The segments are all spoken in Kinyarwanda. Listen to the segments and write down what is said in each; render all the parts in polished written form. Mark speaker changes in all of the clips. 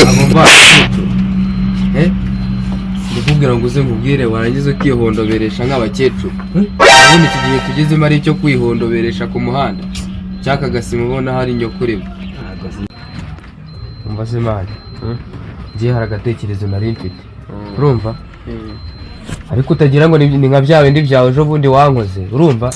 Speaker 1: Abo bacu, ndikubwira ngo uze nkubwire, warangiza ukihondoberesha nk'abakecuru. Ubundi iki gihe tugezemo ari icyo kwihondoberesha ku muhanda cyaka gasima, ubona hari nyoko urimo. Umva se man, ngiye hari agatekerezo nari mfite, urumva? Ariko utagira ngo ni nka bya bindi byawe ejo bundi wankoze, urumva?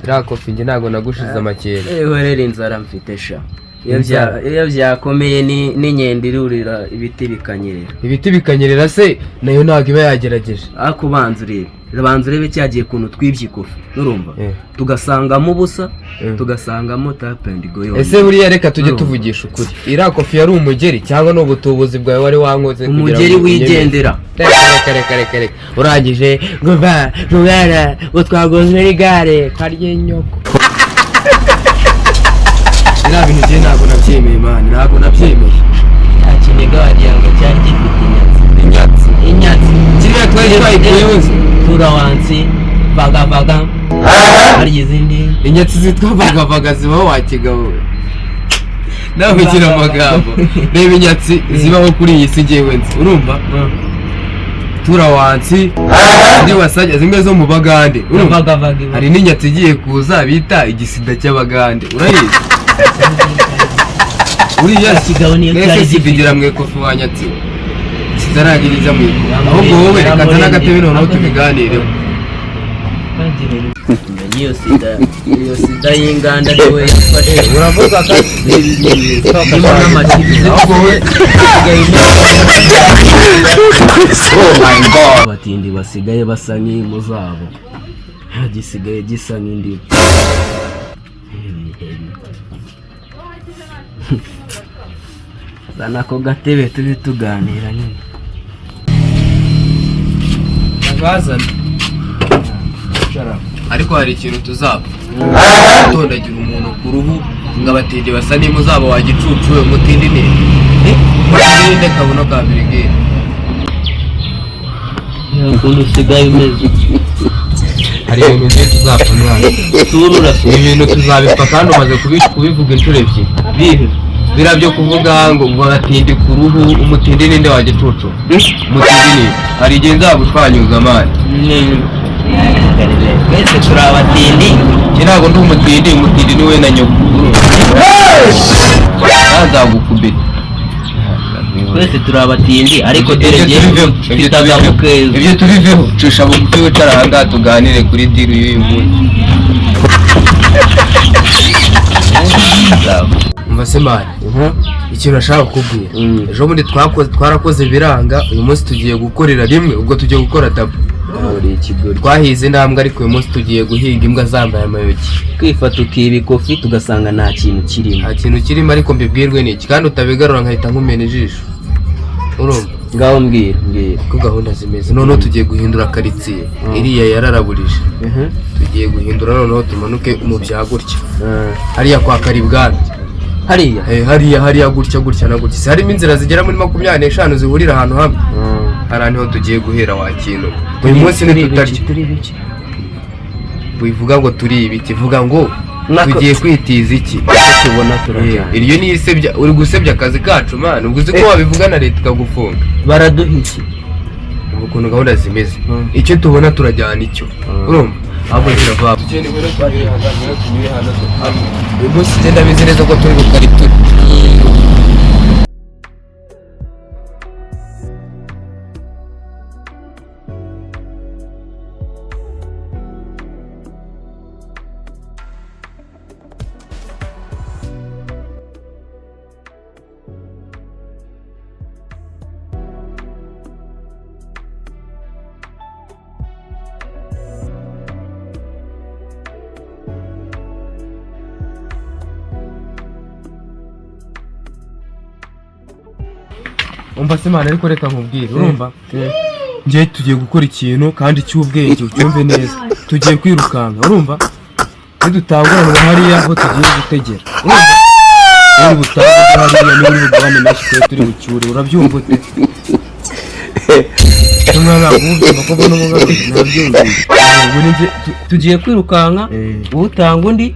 Speaker 1: Iriya kofi njye ntabwo nagushize amakera.
Speaker 2: Ewe rero, inzara mfite sha. Iyo
Speaker 1: Inzara.
Speaker 2: Iyo byakomeye n'inkende irurira ibiti bikanyerera.
Speaker 1: Ibiti bikanyerera se nayo ntabwo iba yagerageje.
Speaker 2: Ariko banza urebe, banza urebe cya gihe ukuntu twibye ikofi, nurumva? Tugasangamo ubusa. Tugasangamo tap and go yonyine.
Speaker 1: Ese buriya, reka tujye
Speaker 2: Urumva?
Speaker 1: tuvugisha ukuri, iriya kofi yari umugeri cyangwa ni ubutubuzi bwawe wari wankoze kugira
Speaker 2: Umugeri
Speaker 1: ngo unyemeze?
Speaker 2: wigendera.
Speaker 1: Reka, reka, reka, reka, reka! Urangije ngo va mwana, ngo twagonzwe n'igare karye nyoko. Biriya bintu njye ntabwo nabyemeye man, ntabwo nabyemeye.
Speaker 2: Cya kiniga wagira ngo cyari gifite inyatsi.
Speaker 1: Inyatsi?
Speaker 2: Inyatsi.
Speaker 1: Kiriya twari twayikuyeho se?
Speaker 2: Turawansi vagavaga, hari izindi.
Speaker 1: Inyatsi zitwa vagavaga zibaho wa kigabo we? Nawe ugira amagambo. Reba inyatsi zibaho kuri iyi si ngewe nzi, urumva? Turawansi indi wasajya zimwe zo mu Bagande, urumva?
Speaker 2: Vagavaga.
Speaker 1: Hari n'inyatsi igiye kuza bita igisida cy'Abagande, urayizi uriya?
Speaker 2: Kigabo niyo
Speaker 1: Mwese
Speaker 2: cyari
Speaker 1: sida
Speaker 2: gifite.
Speaker 1: igira mu ikofi wa nyatsi we, kitaragira ijya mu ikofi. Ahubwo wowe reka nzane agatebe noneho tubiganireho.
Speaker 2: Iyo sida, iyo sida y'inganda niwe yafashe.
Speaker 1: Uravuga kandi.
Speaker 2: Irimo n'amashyira.
Speaker 1: Ahubwo wowe.
Speaker 3: Oh my God.
Speaker 2: Abatindi basigaye basa nk'impu zabo, gisigaye gisa nk'indimu. Zana ako gatebe tube tuganira nyine.
Speaker 1: Bazana, ariko hari ikintu tuzapfa gutondagira umuntu ku ruhu ngo abatindi basa n'impu zabo. Wa gicucu we, umutindi ni umutindi ninde? Kabuno ka birigeri.
Speaker 2: Ukuntu usigaye umeze.
Speaker 1: Hari ibintu byinshi tuzapfa mwana.
Speaker 2: Turura.
Speaker 1: Ibi bintu tuzabipfa kandi umaze kubivuga inshuro ebyiri.
Speaker 2: Bihe?
Speaker 1: Biriya byo kuvuga ngo abatindi ku ruhu, umutindi ninde wa gicucu? Umutindi ni, hari igihe nzagushwanyuza man.
Speaker 2: Twese turi abatindi.
Speaker 1: Njye ntabwo ndi umutindi, umutindi ni we na nyoko. Nzagukubita.
Speaker 2: Twese turi abatindi, ariko dore
Speaker 1: Ibyo
Speaker 2: njye
Speaker 1: tubiveho, ibyo
Speaker 2: mfite
Speaker 1: tubiveho.
Speaker 2: agabo keza.
Speaker 1: Ibyo tubiveho, cisha bugufi wicara aha ngaha tuganire kuri deal y'uyu munsi. Umva se man, ikintu nashaka kukubwira, ejo bundi twakoze, twarakoze biranga. Uyu munsi tugiye gukorera rimwe, ubwo tugiye gukora double.
Speaker 2: Uri ikigori.
Speaker 1: Twahize intambwe, ariko uyu munsi tugiye guhiga imbwa zambaye amayogi.
Speaker 2: Kwifata ukiba ikofi tugasanga nta kintu kirimo.
Speaker 1: Nta kintu kirimo, ariko mbibwirwe n'iki kandi utabigarura nkahita nkumena ijisho, urumva?
Speaker 2: Ngaho mbwira, mbwira.
Speaker 1: Uko gahunda zimeze noneho, tugiye guhindura karitsiye iriya yararaburije. Tugiye guhindura noneho tumanuke mu bya gutya, hariya kwa Karibwami.
Speaker 2: Hariya?
Speaker 1: Eh, hariya, hariya gutya, gutya na gutya. Si harimo inzira zigera muri 25 zihurira ahantu hamwe? Hariya niho tugiye guhera wa kintu. Uyu munsi ntitutarya.
Speaker 2: Turi ibiki?
Speaker 1: Wivuga ngo turi ibiki, vuga ngo tugiye kwitiza iki.
Speaker 2: Icyo tubona turajyana.
Speaker 1: Iryo ni isebya, uri gusebya akazi kacu man. Ubwo uzi ko wabivuga na leta ikagufunga?
Speaker 2: Baraduha iki?
Speaker 1: Ubu ukuntu gahunda zimeze, icyo tubona turajyana icyo, urumva? Ahubwo zirava. Uyu munsi ngenda bizi neza ko turi bukariture. Umva se man, ariko reka nkubwire, urumva? Njye tugiye gukora ikintu kandi cy'ubwenge, ucyumve neza. Tugiye kwirukanka, urumva? Nidutanguranwa hariya aho tugiye gutegera, urumva? Uri butange hariya niba uri bugabane menshi, twe turi bucyure, urabyumva ute? Mwana, ubyumva ko mbona ubumuga?
Speaker 2: Nabyumvise.
Speaker 1: Ubu ni njye
Speaker 2: Tugiye kwirukanka, utanga undi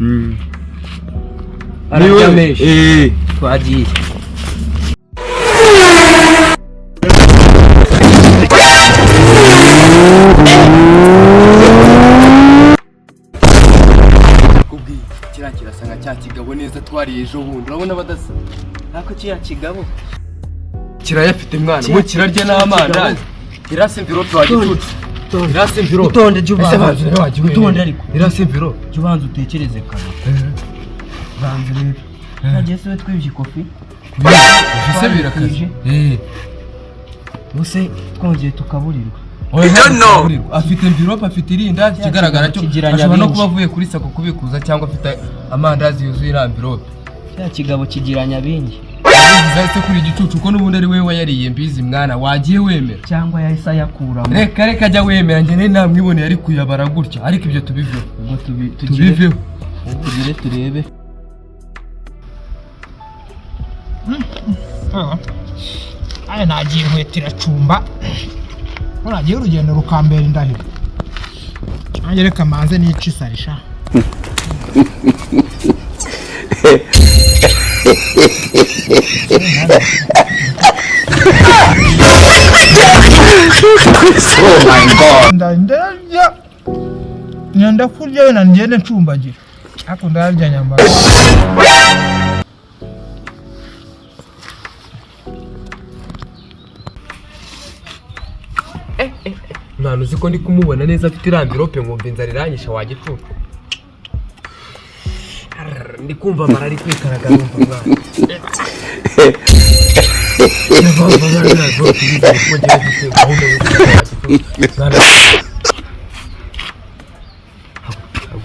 Speaker 2: ararya
Speaker 1: Niwe-
Speaker 2: menshi. Twagiye.
Speaker 1: Kubwiye kiriya kirasa nka cya kigabo neza twariye ejo bundi, urabona badasa?
Speaker 2: Ariko kiriya kigabo
Speaker 1: Kirayafite mwana, mu kirarya n'amandazi. Irasi mvirope wagicucu, irasi mvirope.
Speaker 2: Utonde, jya
Speaker 1: Ese
Speaker 2: ubanza.
Speaker 1: banza urebe wagiye.
Speaker 2: Utonde ariko.
Speaker 1: Irasi mvirope.
Speaker 2: Jya ubanza utekereze kare, banza urebe twagiye se twibye ikofi.
Speaker 1: Ese birakaze.
Speaker 2: Ubuse twongeye tukaburirwa?
Speaker 1: I don't know. Afite envelope, afite irindazi, ikigaragara cyo
Speaker 2: Kigereranya
Speaker 1: ashobora no
Speaker 2: bingi.
Speaker 1: kuba avuye kuri sako kubikuza cyangwa afite amandazi yuzuye iriya envelope.
Speaker 2: Cya kigabo kigereranya bingi.
Speaker 1: Yabivuze se kuri igicucu ko n'ubundi ari we wayariye mbizi mwana, wagiye wemera.
Speaker 2: Cyangwa yahise ayakuramo.
Speaker 1: Reka reka, ajya wemera, njye nari namwiboneye ari kuyabara gutya, ariko ibyo tubiveho.
Speaker 2: Ubwo tugire
Speaker 1: Tubiveho.
Speaker 2: Tugire turebe.
Speaker 4: Aya nagiye inkweto iracumba, nagiye urugendo rukambera indahiro. Nanjye reka manze nice isari sha.
Speaker 3: Oh my God.
Speaker 4: Ndarya, nyanda kurya wenda ngende ncumbagira, ariko ndarya nyambara.
Speaker 1: Mwana, uzi ko ndi kumubona neza afite iriya envelope, nkumva inzara iranyishe wa gicucu. Arr, ndi kumva amara ari kwikaraga, numva mwana. Ndumva mwana, iriya envelope yuzuye, kuko ngewe mfite gahunda yo kurya wa gicucu. Mwana,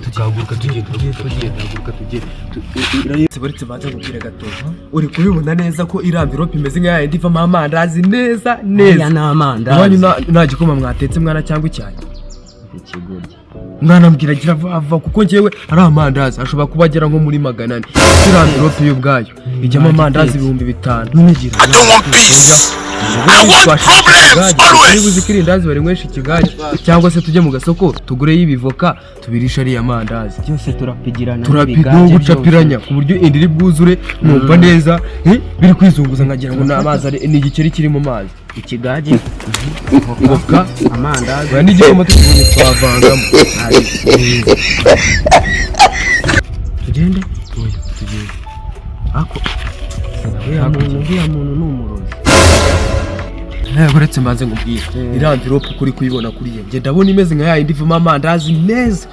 Speaker 1: tugahaguruka tugenda, tugenda, haguruka tugenda. Baretse banza nkubwire gatoya, uri kubibona neza ko iriya envelope imeze nka yayindi ivamo amandazi neza neza.
Speaker 2: Aya ni
Speaker 1: Iwanyu
Speaker 2: amandazi.
Speaker 1: nta gikoma mwatetse mwana cyangwa icyayi?
Speaker 2: Ikigoryi.
Speaker 1: Mwana, mbwira, gira vuba vuba, kuko njyewe ari amandazi ashobora kuba agera nko muri 400. Iriya envelope yo ubwayo ijyamo amandazi 5000.
Speaker 2: None gira.
Speaker 5: I don't want peace. I want problems always.
Speaker 1: Niba uzi ko irindazi barinywesha ikigage, cyangwa se tujye mu gasoko tugureyo ibivoka tubirisha ariya mandazi.
Speaker 2: Byose turapigirana.
Speaker 1: Turapiga gucapiranya ku buryo inda iri bwuzure, numva neza biri kwizunguza nkagira ngo ni amazi ni igikeri kiri mu mazi.
Speaker 2: Ikigage,
Speaker 1: voka,
Speaker 2: amandazi.
Speaker 1: Oya, n'igikoma tukibonye twavangamo.
Speaker 2: Tugende.
Speaker 1: Oya, tugende.
Speaker 2: Ako uriya muntu ni umurozi.
Speaker 1: Uretse mbanze nkubwire, iriya envelope uko uri kuyibona kuriya, njye ndabona imeze nka yayindi ivamo amandazi neza.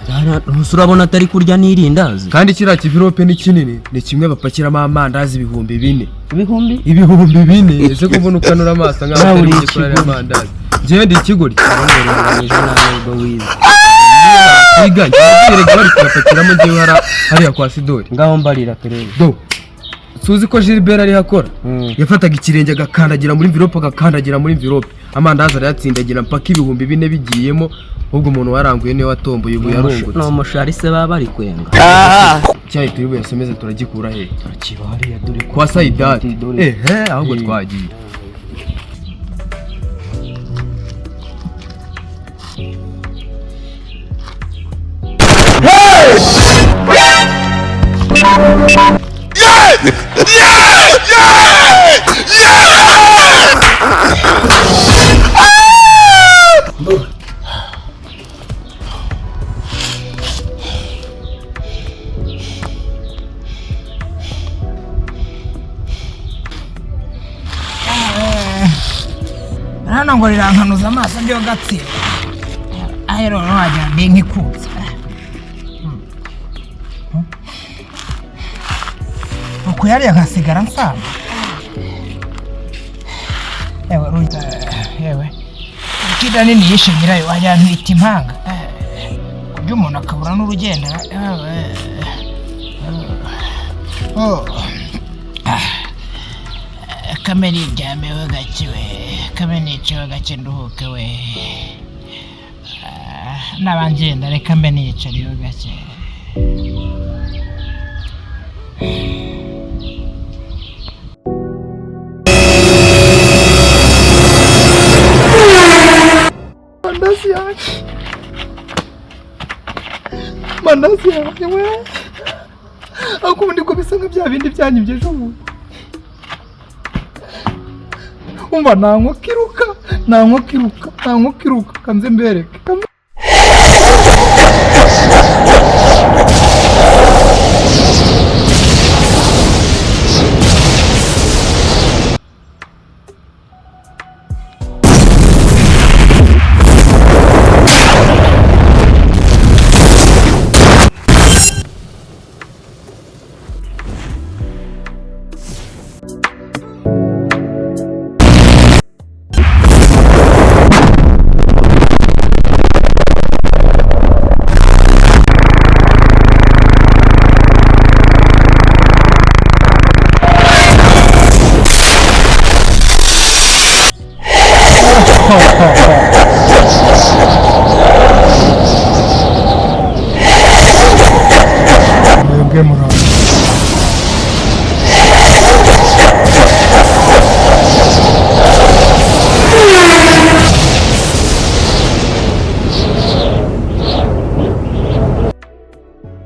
Speaker 2: Ntusi urabona atari kurya n'irindazi?
Speaker 1: Kandi kiriya kivirope ni kinini, ni kimwe bapakiramo amandazi 4000.
Speaker 2: Ibihumbi?
Speaker 1: 4000. Ese ko mbona ukanura amaso nkaho
Speaker 2: Nawe
Speaker 1: atari
Speaker 2: uri
Speaker 1: bugikora ariya
Speaker 2: ikigoryi.
Speaker 1: mandazi? Njyewe ndi ikigoryi?
Speaker 2: Urenganyije nawe ubwo wize.
Speaker 1: Twiga njyewe bari kuyapakiramo, njyewe hariya kwa Sidori.
Speaker 2: Ngaho mbarira turebe.
Speaker 1: Do, suzi ko Gilbert ariho akora, yafataga ikirenge agakandagira muri mvirope, agakandagira muri mvirope, amandazi arayatsindagira mpaka 4000 bigiyemo. Ahubwo umuntu waranguye niwe watomboye, ubu
Speaker 2: Ni
Speaker 1: yarungutse.
Speaker 2: umushari se baba bari kwenga?
Speaker 1: Icyayi turi buyasomeze turagikura he?
Speaker 2: Turakiba hariya dore.
Speaker 1: Kwa Sayidati.
Speaker 2: Dore.
Speaker 1: Ehe, ahubwo
Speaker 2: Eh.
Speaker 1: twagiye.
Speaker 5: Yeah! Yeah! Yeah!
Speaker 4: Hano ngo rirankanuza amaso byo gatsi aho rero wagira ngo nkikutse uku yariya nkasigara nsamba. Yewe yewe ikida nini yishe nyirayo, wagira ntwita impanga. Kubyo umuntu akabura n'urugendera. Yewe oh. Kamere iryamewe gake we, kamere nicewe gake nduhuke we. Ah, nabangenda reka mbe niyicariwe gake. Yanjye, mandazi yanjye we! Ariko ubundi ko bisa nka bya bindi byanyibye ejo bundi. Umva, nta nkoko iruka, nta nkoko iruka, nta nkoko iruka. Kanze mbereke.